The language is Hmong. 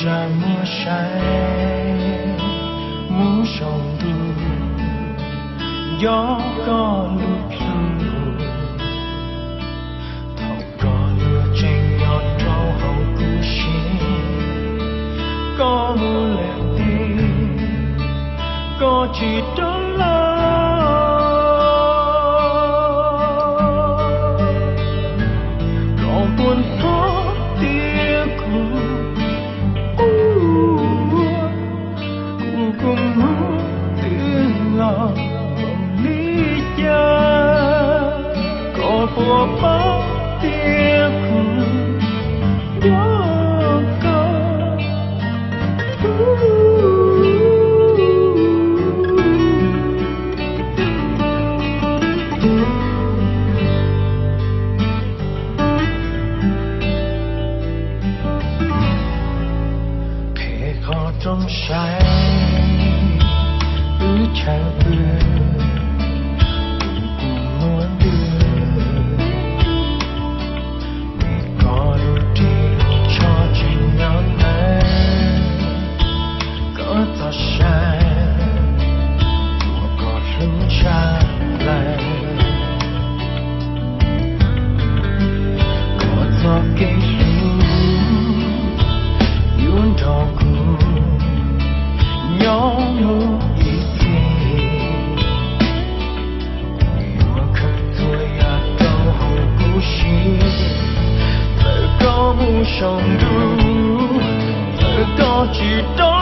Zaj muab saib mus saum ntuj, nco koj lub plhu, thaum koj luag tseem nyob rau hauv kuv siab, koj mus lawm tiag, koj tsis rov los. Koj puas hnov tias kuv quaj, kuv kua muag twb los zoo li cas? Koj puas paub tias kuv nco koj? Qhia qhov rooj saib wb chaw pw, kuv muab ntws, vim koj lub ris lub tsho tsis nyob ntawd. Koj txhob saib uas koj hlub tshaj plaws. Koj txoj kev hlub yuav nrog kuv nyob mus ib txhis. Kuv yuav khaws txhua yam rau hauv kuv siab, txawm koj mus saum ntuj, txawm koj tsis rov